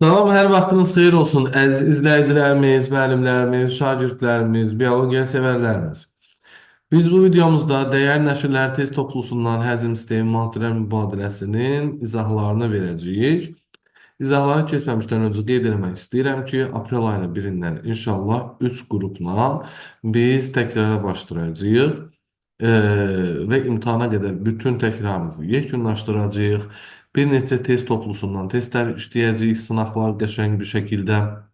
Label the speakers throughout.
Speaker 1: Salam, hər vaxtınız xeyir olsun əziz izləyicilərimiz, müəllimlərimiz, şagirdlərimiz, biologiya sevərlərimiz. Biz bu videomuzda dəyər nəşrlər test toplusundan həzm sistemi maddələr mübadiləsinin izahlarını verəcəyik. İzahları keçməmişdən öncə qeyd etmək istəyirəm ki, aprel ayının 1-dən inşallah 3 qrupla biz təkrara başlayacağıq və imtahana qədər bütün təkrarımızı yekunlaşdıracağıq. Bir neçə test toplusundan testlər işləyəcəyik, sınaqlar qəşəng bir şəkildə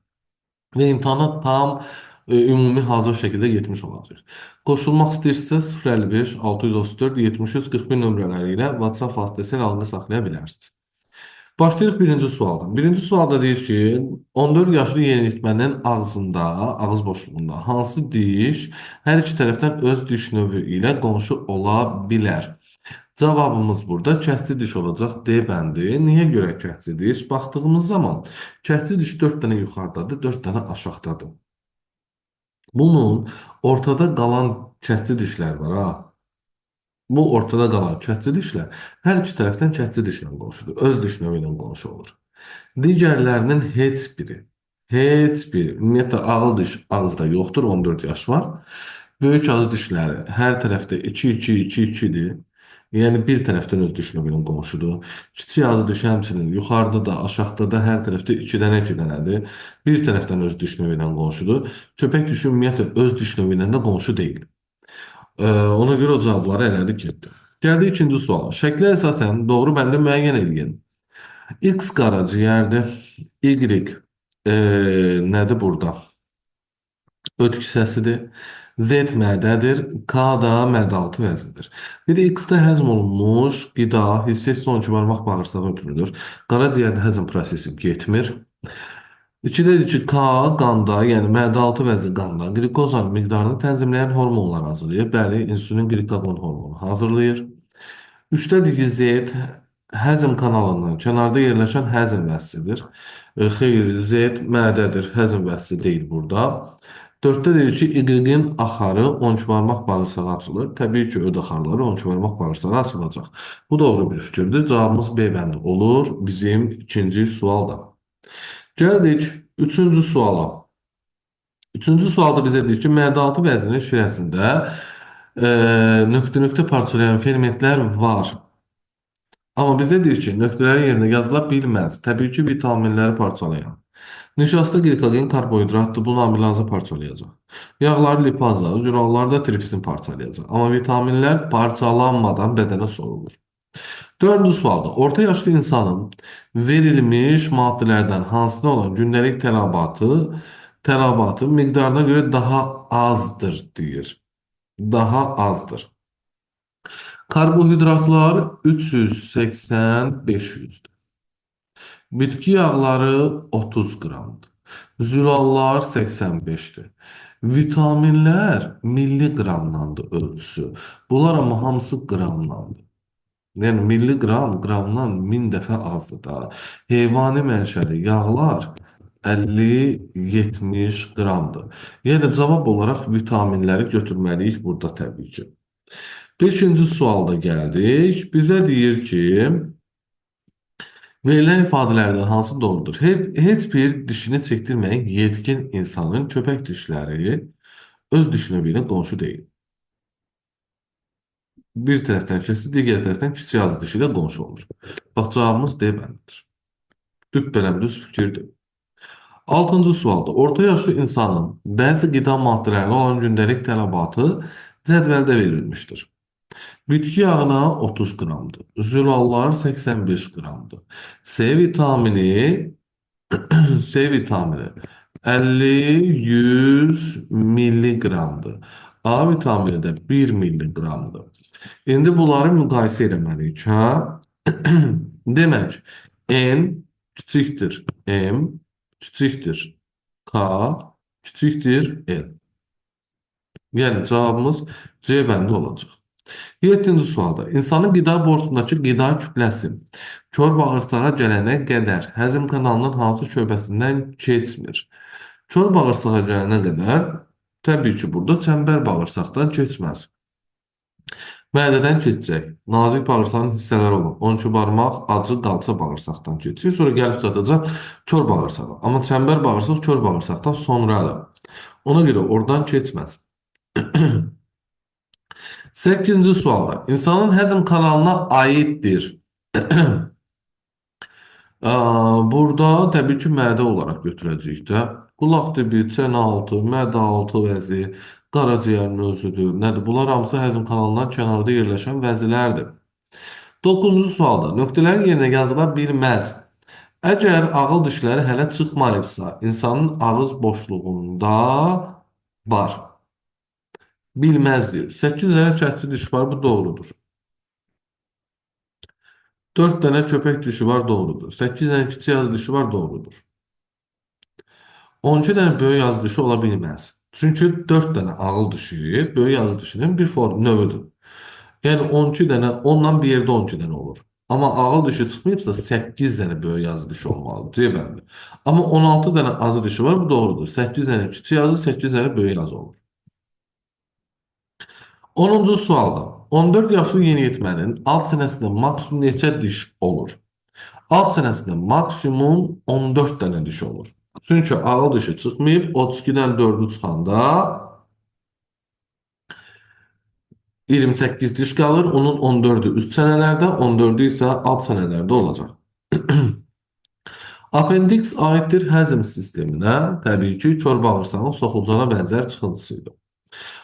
Speaker 1: və imtahana tam ümumi hazır şəkildə getmiş olacaq. Qoşulmaq istəyirsinizsə 055 634 73 41 nömrələri ilə WhatsApp vasitəsilə əlaqə saxlaya bilərsiniz. Başlayırıq birinci sualdan. Birinci sualda deyir ki, 14 yaşlı yeniyetmənin ağzında, ağız boşluğunda hansı diş hər iki tərəfdən öz diş növü ilə qonşu ola bilər? Cavabımız burada kəsici diş olacaq D bəndi. Niyə görə kəsici diş? Baxdığımız zaman kəsici diş 4 dənə yuxarıdadır, 4 dənə aşağıdadır. Bunun ortada qalan kəsici dişlər var ha. Bu ortada qalan kəsici dişlər hər iki tərəfdən kəsici dişlə qonşudur. Öz diş növü ilə qonşu olur. Digərlərinin heç biri, ümumiyyətlə ağıl diş ağızda yoxdur, 14 yaş var. Böyük ağız dişləri hər tərəfdə 2, 2, 2, 2-dir. Yəni bir tərəfdən öz diş növü ilə qonşudur. Kiçik ağız dişi həmçinin yuxarıda da, aşağıda da hər tərəfdə 2 dənə 2 dənədir. Bir tərəfdən öz diş növü ilə qonşudur. Köpək dişi ümumiyyətlə öz diş növü ilə də qonşu deyil. Ona görə o cavabları elədi getdi. Gəldik ikinci suala. Şəklə əsasən doğru bəndi müəyyən eləyin. X qaraciyərdir. Y nədir burada? Öt kisəsidir. Z mədədir. K da mədə altı vəzidir. Bir X-də həzm olunmuş qida hissə 12 barmaq bağırsağa ötürülür. Qaraciyərdə həzm prosesi getmir. 2-də ki, K qanda, yəni mədə-altı vəzi qanda qlikozanın miqdarını tənzimləyən hormonlar hazırlayır. Bəli, insülin qlikagon hormonu hazırlayır. 3-də ki, Z həzm kanalından kənarda yerləşən həzm vəzisidir. Xeyr, Z mədədir, həzm vəzisi deyil burada. 4-də deyir ki, Y-in axarı 12 barmaq bağırsağa açılır. Təbii ki, öd axarları 12 barmaq bağırsağa açılacaq. Bu doğru bir fikirdir. Cavabımız B bəndi olur bizim ikinci sualda. Gəldik üçüncü suala. Üçüncü sualda bizə deyir ki, mədə-altı vəzinin şirəsində nöqtə-nöqtə parçalayan fermentlər var. Amma bizə deyir ki, nöqtələrin yerinə yazıla bilməz. Təbii ki, vitaminləri parçalayan. Nişasta glikogen karbohidratdır. Bunu amilazı parçalayacaq. Yağları lipaza, zülalları da tripsin parçalayacaq. Amma vitaminlər parçalanmadan bədənə sorulur. Dördüncü sualda orta yaşlı insanın verilmiş maddələrdən hansına olan gündəlik tələbatı miqdarına görə daha azdır deyir. Daha azdır. Karbohidratlar 380-500-dür. Bitki yağları 30 qramdır. Zülallar 85-dir. Vitaminlər milliqramdandır ölçüsü. Bunlar amma hamısı qramdandır. Yəni milliqram qramdan 1000 dəfə azdır da. Heyvani mənşəli yağlar 50-70 qramdır. Yəni cavab olaraq vitaminləri götürməliyik burada təbii ki. Beşinci sualda gəldik. Bizə deyir ki, verilən ifadələrdən hansı doğrudur? Heç bir dişini çəkdirməyən yetkin insanın köpək dişləri öz diş növü ilə qonşu deyil. Bir tərəfdən kəsir, digər tərəfdən kiçik ağız dişi ilə qonşu olur. Bax, cavabımız D bəndidir. Düppələm düz fikirdir. Altıncı sualda orta yaşlı insanın bəzi qida maddələrinə olan gündəlik tələbatı cədvəldə verilmişdir. Bitki yağına 30 qramdır. Zülallar 85 qramdır. C vitamini C vitamini 50-100 milliqramdır. A vitamini də 1 milliqramdır. İndi bunları müqayisə eləməliyik, hə? Demək, N kiçikdir M kiçikdir K kiçikdir L. Yəni cavabımız C bəndi olacaq. Yeddinci sualda insanın qida borusundakı qida kütləsi kör bağırsağa gələnə qədər həzm kanalının hansı şöbəsindən keçmir? Kör bağırsağa gələnə qədər təbii ki, burada çəmbər bağırsaqdan keçməz. Mədədən keçəcək. Nazik bağırsağın hissələri olan 12 barmaq acı qalça bağırsaqdan keçir. Sonra gəlib çatacaq kör bağırsağa. Amma çəmbər bağırsaq kör bağırsaqdan sonradır. Ona görə oradan keçməz. 8-ci sualda insanın həzm kanalına aiddir. Burada təbii ki, mədə olaraq götürəcəyik də. Qulaq dibi, çənə altı, mədə altı vəzi, qaraciyərin özüdür. Nədir? Bunlar hamısı həzm kanalından kənarda yerləşən vəzilərdir. 9-cu sualda nöqtələrin yerinə yazıla bilməz. Əgər ağıl dişləri hələ çıxmayıbsa, insanın ağız boşluğunda var. Bilməz deyir. 8 dənə kəsici diş var, bu doğrudur. 4 dənə köpək dişi var, doğrudur. 8 dənə kiçik yazı dişi var, doğrudur. 12 dənə böyük yazı dişi ola bilməz. Çünki 4 dənə ağıl dişi böyük yazı dişinin bir form növüdür. Yəni 12 dənə, ondan bir yerdə 12 dənə olur. Amma ağıl dişi çıxmayıbsa 8 dənə böyük yazı dişi olmalıdır. C bəndi. Amma 16 dənə azı dişi var, bu doğrudur. 8 dənə kiçik yazı, 8 dənə böyük yazı olur. 10-cu sualda 14 yaşlı yeniyetmənin alt çənəsində maksimum neçə diş olur? Alt çənəsində maksimum 14 dənə diş olur. Çünki ağıl dişi çıxmayıb, 32-dən 4-ü çıxanda 28 diş qalır. Onun 14-ü üst çənələrdə, 14-ü isə alt çənələrdə olacaq. Apendiks aiddir həzm sisteminə. Təbii ki, kör bağırsağın soxulcana bənzər çıxıntısıdır.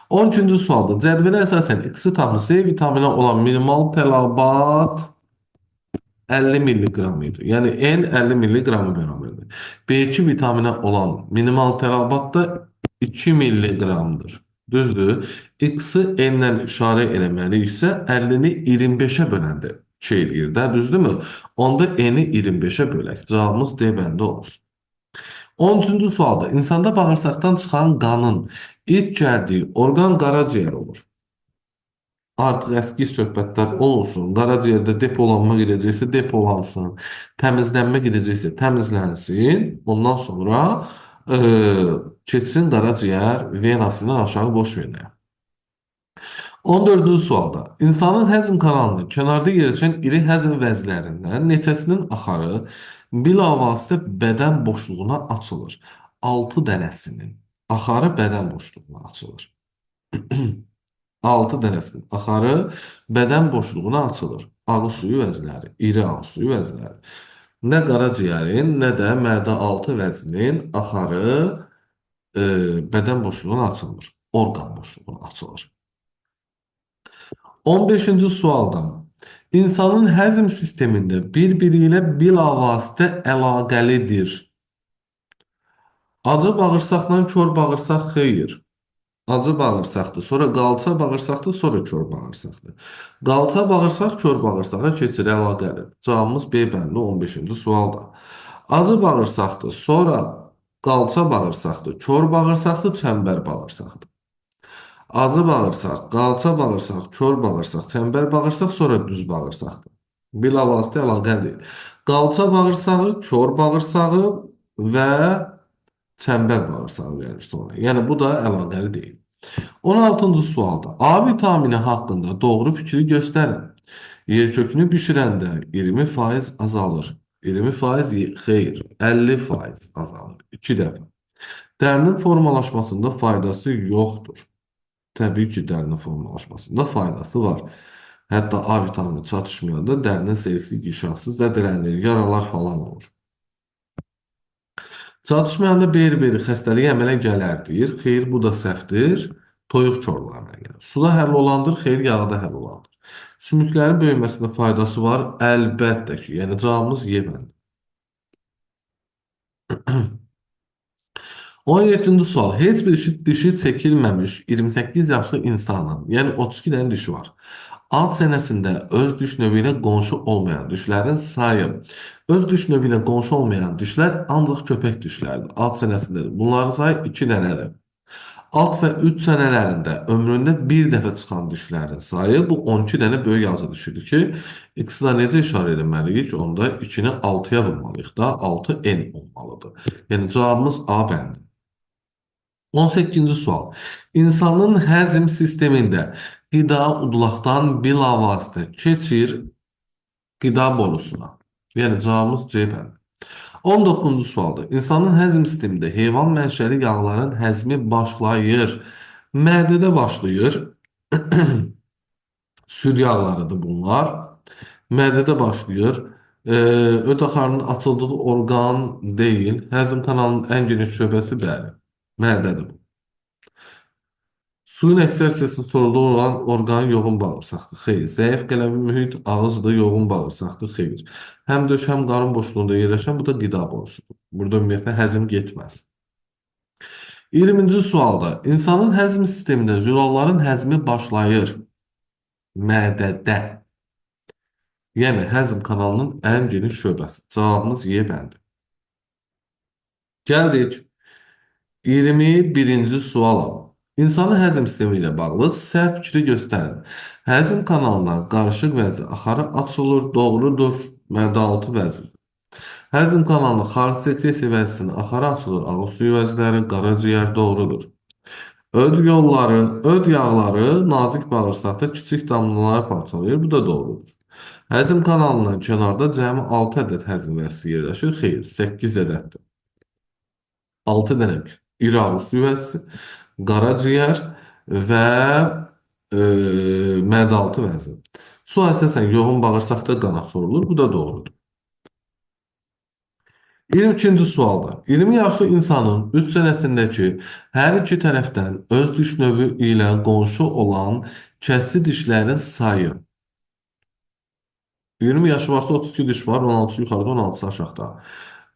Speaker 1: 13-cü sualda cədvələ əsasən X vitamini C vitaminə olan minimal tələbat 50 milliqram idi. Yəni N 50 milliqramı bərabərdir. B2 vitaminə olan minimal tələbat da 2 milliqramdır. Düzdür? X-i N-lə işarə eləməliyiksə 50-ni 25-ə böləndə 2 eləyir də, düzdürmü? Onda N-i 25-ə bölək. Cavabımız D bəndi olsun. 13-cü sualda insanda bağırsaqdan çıxan qanın ilk gəldiyi orqan qaraciyər olur. Artıq əski söhbətlər olsun. Qaraciyərdə depolanma gedəcəksə depolansın. Təmizlənmə gedəcəksə təmizlənsin. Ondan sonra keçsin qaraciyər venası ilə aşağı boş venaya. 14-cü sualda insanın həzm kanalının kənarda yerləşən iri həzm vəzlərindən neçəsinin axarı bilavasitə bədən boşluğuna açılır? 6 dənəsinin axarı bədən boşluğuna açılır. 6 dənəsinin axarı bədən boşluğuna açılır. Ağız suyu vəzləri, iri ağız suyu vəzləri. Nə qaraciyərin, nə də mədə altı vəzinin axarı bədən boşluğuna açılmır. Orqan boşluğuna açılır. 15-ci sualda insanın həzm sistemində bir-biri ilə bilavasitə əlaqəlidir. Acı bağırsaqla kör bağırsaq xeyir. Acı bağırsaqdır, sonra qalça bağırsaqdır, sonra kör bağırsaqdır. Qalça bağırsaq kör bağırsağa keçir, əlaqəli. Cavabımız B bəndi 15-ci sualda. Acı bağırsaqdır, sonra qalça bağırsaqdır, kör bağırsaqdır, çəmbər bağırsaqdır. Acı bağırsaq, qalça bağırsaq, kör bağırsaq, çəmbər bağırsaq, sonra düz bağırsaqdır. Bilavasitə əlaqəli. Qalça bağırsağı, kör bağırsağı və çəmbər bağırsağı gəlir sonra. Yəni bu da əlaqəli deyil. 16-cı sualda A vitamini haqqında doğru fikri göstərin. Yer kökünü bişirəndə 20% azalır. 20% xeyr, 50% azalır. 2 dəfə. Dərinin formalaşmasında faydası yoxdur. Təbii ki, dərinin formalaşmasında faydası var. Hətta A vitamini çatışmayanda dərinin zəiflik qişası zədələnir, yaralar falan olur. Çatışmayanda beri-beri xəstəlik əmələ gələr deyir. Xeyr, bu da səhvdir. Toyuq korluğu əmələ gəlir. Suda həll olandır, xeyr, yağda həll olandır. Sümüklərin böyüməsində faydası var? Əlbəttə ki. Yəni cavabımız Y bəndi. 17-ci sual. Heç bir dişi çəkilməmiş 28 yaşlı insanın, yəni 32 dənə dişi var. Alt çənəsində öz diş növü ilə qonşu olmayan dişlərin sayı. Öz diş növü ilə qonşu olmayan dişlər ancaq köpək dişləridir. Alt çənəsindədir. Bunların sayı 2 dənədir. Alt və üst çənələrində ömründə bir dəfə çıxan dişlərin sayı bu 12 dənə böyük yazı dişidir ki, X-la necə işarə etməliyik? Onda 2-ni 6-ya vurmalıyıq da, 6N olmalıdır. Yəni cavabımız A bəndi. 18-ci sual. İnsanın həzm sistemində Qida udulaqdan bilavasitə keçir qida borusuna. Yəni cavabımız C bəndi. 19-cu sualdır. İnsanın həzm sistemində heyvan mənşəli yağların həzmi başlayır. Mədədə başlayır. Süd yağlarıdır bunlar. Mədədə başlayır. Öd axarının açıldığı orqan deyil. Həzm kanalının ən geniş şöbəsi bəli. Mədədir bu. Suyun əksər hissəsinin sorulduğu olan orqan yoğun bağırsaqdır. Xeyr. Zəif qələvi mühit ağızdır, yoğun bağırsaqdır. Xeyr. Həm döş, həm qarın boşluğunda yerləşən bu da qida borusudur. Burada ümumiyyətlə həzm getməz. 20-ci sualda insanın həzm sistemində zülalların həzmi başlayır. Mədədə. Yəni həzm kanalının ən geniş şöbəsi. Cavabımız Y bəndi. Gəldik 21-ci suala. İnsanın həzm sistemi ilə bağlı səhv fikri göstərin. Həzm kanalına qarışıq vəzi axarı açılır, doğrudur, mədə-altı vəzidir. Həzm kanalına xarici sekresiya vəzisinin axarı açılır, ağız suyu vəziləri, qaraciyər doğrudur. Öd yolları, öd yağları nazik bağırsaqda kiçik damlalara parçalayır, bu da doğrudur. Həzm kanalından kənarda cəmi 6 ədəd həzm vəzisi yerləşir, xeyr, 8 ədəddir. 6 dənə iri ağız suyu vəzisi, qaraciyər və mədə-altı vəzi. Su əsasən yoğun bağırsaqda qana sorulur, bu da doğrudur. 22-ci sualda 20 yaşlı insanın üst çənəsindəki hər iki tərəfdən öz diş növü ilə qonşu olan kəsici dişlərin sayı. 20 yaşı varsa 32 diş var, 16-sı yuxarıda, 16-sı aşağıda.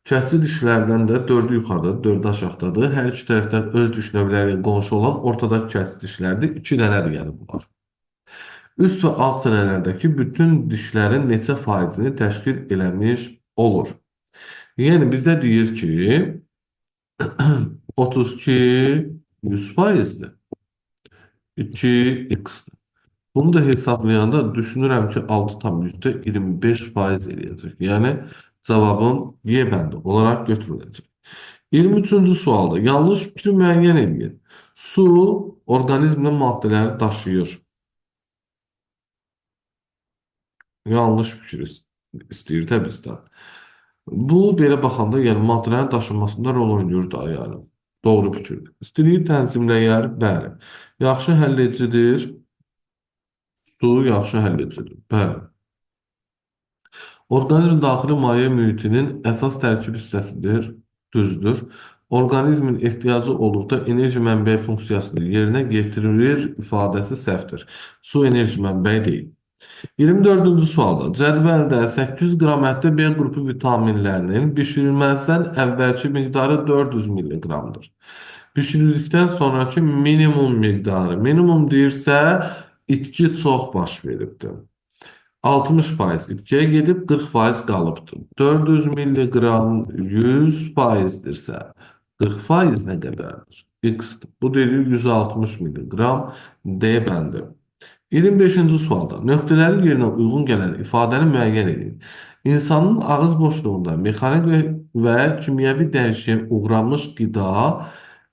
Speaker 1: Kəsici dişlərdən də 4-ü yuxarıda, 4-ü aşağıdadır. Hər iki tərəfdən öz diş növləri ilə qonşu olan ortadakı kəsici dişlərdir. 2 dənədir yəni bunlar. Üst və alt çənələrdəki bütün dişlərin neçə faizini təşkil eləmiş olur? Yəni bizdə deyir ki, 32 100 faizdir. 2x. Bunu da hesablayanda düşünürəm ki, 6,25% eləyəcək. Yəni cavabım Y bəndi olaraq götürüləcək. 23-cü sualda yanlış fikri müəyyən edin. Su orqanizmdə maddələri daşıyır. Yanlış fikir istəyir də bizdən. Bu, belə baxanda, yəni maddələrin daşınmasında rol oynayır da, yəni. Doğru fikirdir. İstiliyi tənzimləyər, bəli. Yaxşı həll edicidir. Su yaxşı həll edicidir, bəli. Orqanizmin daxili maye mühitinin əsas tərkib hissəsidir, düzdür. Orqanizmin ehtiyacı olduqda enerji mənbəyi funksiyasını yerinə getirir ifadəsi səhvdir. Su enerji mənbəyi deyil. 24-cü sualda cədvəldə 800 qram ətdə B qrupu vitaminlərinin bişirilməzdən əvvəlki miqdarı 400 milliqramdır. Bişirildikdən sonraki minimum miqdarı. Minimum deyirsə, itki çox baş veribdir. 60% itkiyə gedib, 40% qalıbdır. 400 milliqram 100%dirsə, 40% nə qədərdir? X. Bu deyir 160 milliqram D bəndi. 25-ci sualda nöqtələrin yerinə uyğun gələn ifadəni müəyyən edin. İnsanın ağız boşluğunda mexanik və kimyəvi dəyişikliyə uğramış qida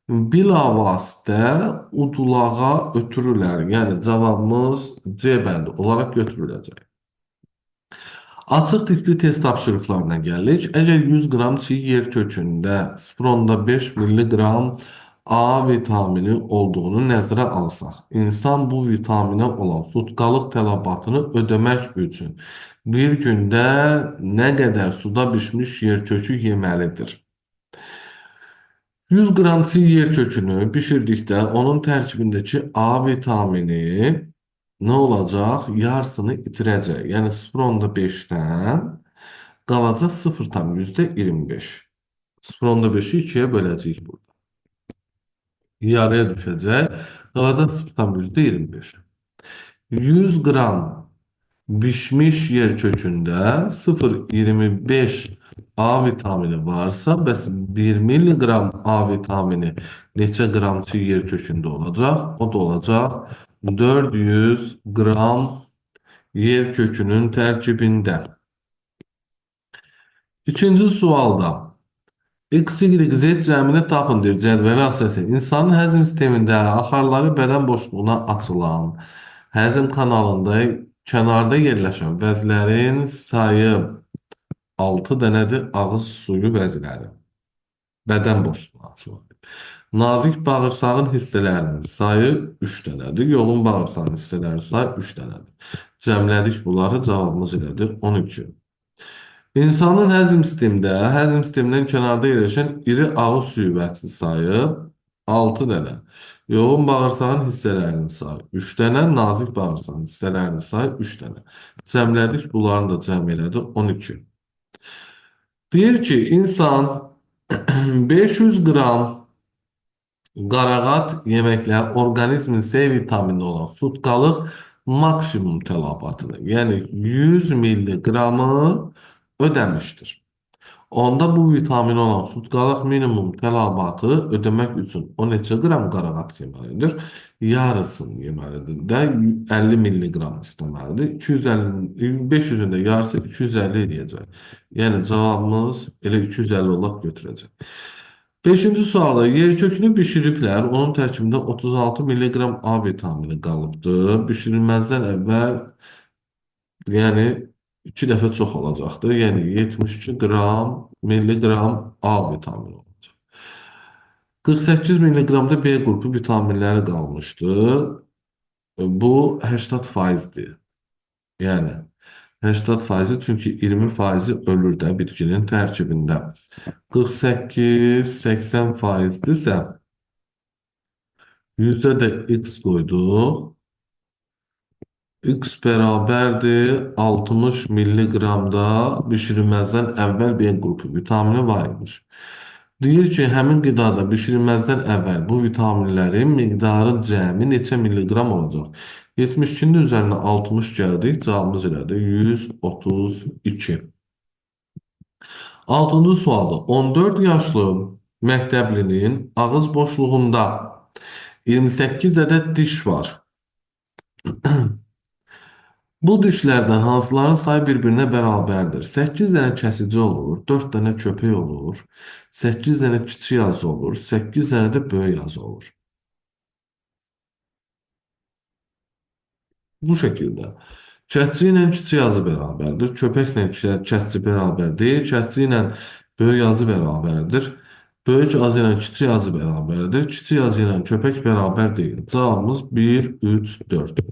Speaker 1: bilavasitə udulağa ötürülər. Yəni cavabımız C bəndi olaraq götürüləcək. Açıq tipli test tapşırıqlarına gəlirik. Əgər 100 qram çiğ yer kökündə 0,5 milliqram A vitamini olduğunu nəzərə alsaq, insan bu vitaminə olan sutkalıq tələbatını ödəmək üçün bir gündə nə qədər suda bişmiş yer kökü yeməlidir? 100 qram çiğ yer kökünü bişirdikdə onun tərkibindəki A vitamini nə olacaq? Yarısını itirəcək. Yəni 0,5-dən qalacaq 0,25. 0,5-i 2-yə böləcəyik burada. Yarıya düşəcək. Qalacaq 0,25. 100 qram bişmiş yer kökündə 0,25 A vitamini varsa, bəs 1 milliqram A vitamini neçə qram çiğ yer kökündə olacaq? O da olacaq 400 qram yer kökünün tərkibində. İkinci sualda X, Y, Z cəmini tapın deyir cədvəli əsasən. İnsanın həzm sistemində axarları bədən boşluğuna açılan, Həzm kanalında kənarda yerləşən vəzlərin sayı 6 dənədir, ağız suyu vəzləri. Bədən boşluğuna açılır. Nazik bağırsağın hissələrinin sayı 3 dənədir. Yoğun bağırsağın hissələrinin sayı 3 dənədir. Cəmlədik bunları, cavabımız elədir 12. İnsanın həzm sistemində, həzm sistemindən kənarda yerləşən iri ağız suyu vəzi sayı 6 dənə. Yoğun bağırsağın hissələrinin sayı 3 dənə, nazik bağırsağın hissələrinin sayı 3 dənə. Cəmlədik, bunların da cəm elədi 12. Deyir ki, insan 500 qram qarağat yeməklə orqanizmin C vitamini olan sutkalıq maksimum tələbatını, yəni 100 milliqramı ödəmişdir. Onda bu vitamin olan sutkalıq minimum tələbatı ödəmək üçün o neçə qram qarağat yeməlidir? Yarısını yeməlidir də, 50 milliqram istəməlidir. 250, 500-ün də yarısı 250 eləyəcək. Yəni cavabımız elə 250 olaraq götürəcək. Beşinci sualda yer kökünü bişiriblər, onun tərkibində 36 milliqram A vitamini qalıbdır. Bişirilməzdən əvvəl, yəni 2 dəfə çox olacaqdır. Yəni 72 milliqram A vitamini olacaq. 48 milliqramda B qrupu vitaminləri qalmışdı. Bu 80%-dir. Yəni 80%, çünki 20% ölür də bitkinin tərkibində. 48, 80%-dirsə, 100-ə də x qoyduq. X bərabərdir 60 milliqramda bişirilməzdən əvvəl B qrupu vitamini var imiş. Deyir ki, həmin qidada bişirilməzdən əvvəl bu vitaminlərin miqdarı cəmi neçə milliqram olacaq? 72-nin üzərinə 60 gəldik, cavabımız elədir 132. Altıncı sualda 14 yaşlı məktəblinin ağız boşluğunda 28 ədəd diş var. Bu dişlərdən hansıların sayı bir-birinə bərabərdir? 8 dənə kəsici olur, 4 dənə köpək olur, 8 dənə kiçik yazı olur, 8 dənə də böyük yazı olur. Bu şəkildə. Kəsici ilə kiçik yazı bərabərdir, köpəklə kəsici bərabər deyil, kəsici ilə böyük yazı bərabərdir, böyük yazı ilə kiçik yazı bərabərdir, kiçik yazı ilə köpək bərabər deyil. Cavabımız 1, 3, 4.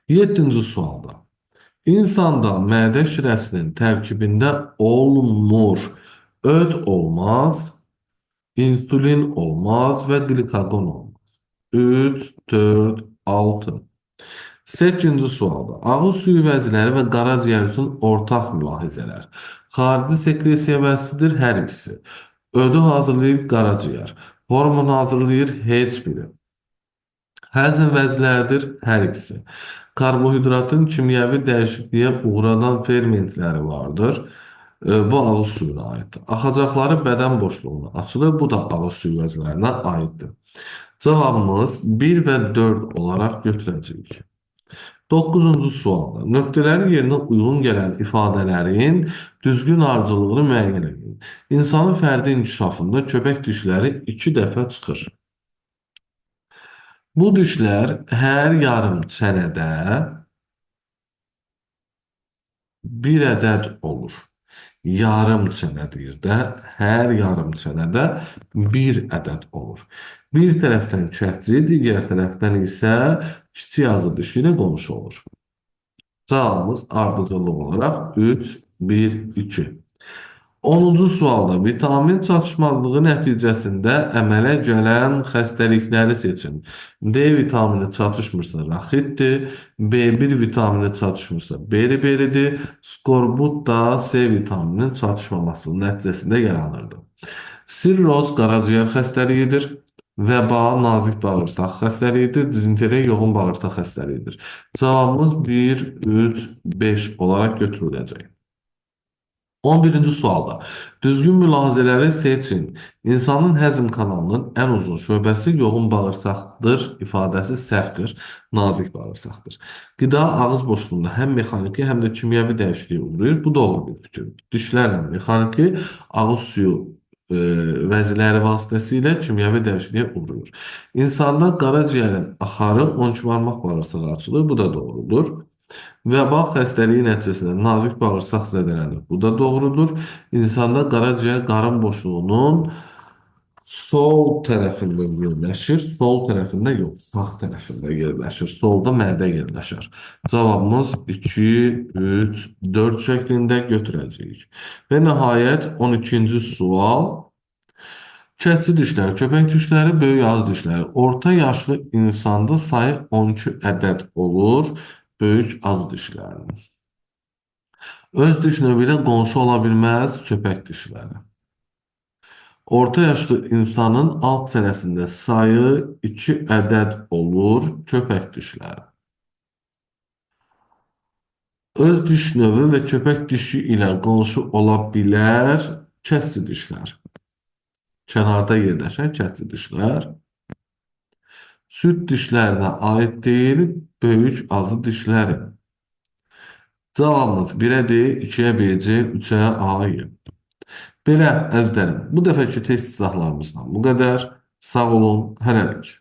Speaker 1: Yeddinci sualda. İnsanda mədə şirəsinin tərkibində olmur. Öd olmaz, insülin olmaz və qlikagon olmaz. 3, 4, 6. Səkkizinci sualda. Ağız suyu vəziləri və qaraciyər üçün ortaq mülahizələr. Xarici sekresiya vəzisidir hər ikisi. Ödü hazırlayır qaraciyər. Hormon hazırlayır heç biri. Həzm vəziləridir hər ikisi. Karbohidratın kimyəvi dəyişikliyə uğradan fermentləri vardır. Bu ağız suyuna aiddir. Axacaqları bədən boşluğuna açılır. Bu da ağız suyu vəzilərinə aiddir. Cavabımız 1 və 4 olaraq götürəcəyik. 9-cu sualda nöqtələrin yerinə uyğun gələn ifadələrin düzgün ardıcıllığını müəyyən edin. İnsanın fərdi inkişafında köpək dişləri 2 dəfə çıxır. Bu dişlər hər yarım çənədə bir ədəd olur. Yarım çənə deyir də, hər yarım çənədə bir ədəd olur. Bir tərəfdən kəsici, digər tərəfdən isə kiçik yazı dişi ilə qonşu olur. Cavabımız ardıcıllıq olaraq 3, 1, 2. 10-cu sualda vitamin çatışmazlığı nəticəsində əmələ gələn xəstəlikləri seçin. D vitamini çatışmırsa raxitdir, B1 vitamini çatışmırsa beriberidir, skorbut da C vitamininin çatışmaması nəticəsində yaranırdı. Sirroz qaraciyər xəstəliyidir. Vəba nazik bağırsaq xəstəliyidir, dizenteriya yoğun bağırsaq xəstəliyidir. Cavabımız 1, 3, 5 olaraq götürüləcək. 11-ci sualda düzgün mülahizələri seçin. İnsanın həzm kanalının ən uzun şöbəsi yoğun bağırsaqdır ifadəsi səhvdir, nazik bağırsaqdır. Qida ağız boşluğunda həm mexaniki, həm də kimyəvi dəyişikliyə uğrayır. Bu doğru bir fikirdir. Dişlərlə mexaniki, ağız suyu vəziləri vasitəsilə kimyəvi dəyişikliyə uğrayır. İnsanda qaraciyərin axarı 12 barmaq bağırsağı açılır. Bu da doğrudur. Vəba xəstəliyi nəticəsində nazik bağırsaq zədələnir. Bu da doğrudur. İnsanda qaraciyər qarın boşluğunun sol tərəfində yerləşir. Sol tərəfində yox, sağ tərəfində yerləşir. Solda mədə yerləşir. Cavabımız 2, 3, 4 şəklində götürəcəyik. Və nəhayət 12-ci sual. Kəsçi dişləri, köpək dişləri, böyük ağız dişləri. Orta yaşlı insanda sayı 12 ədəd olur böyük ağız dişlərinin. Öz diş növü ilə qonşu ola bilməz köpək dişləri. Orta yaşlı insanın alt çənəsində sayı 2 ədəd olur köpək dişləri. Öz diş növü və köpək dişi ilə qonşu ola bilər kəsçi dişlər. Kənarda yerləşən kəsçi dişlər. Süd dişlərinə aid deyil, böyük azı dişləri. Cavabımız 1-ə D, 2-yə B, C, 3-ə A, Y. Belə, əzizlərim, bu dəfəki test izahlarımızdan bu qədər. Sağ olun, hələlik.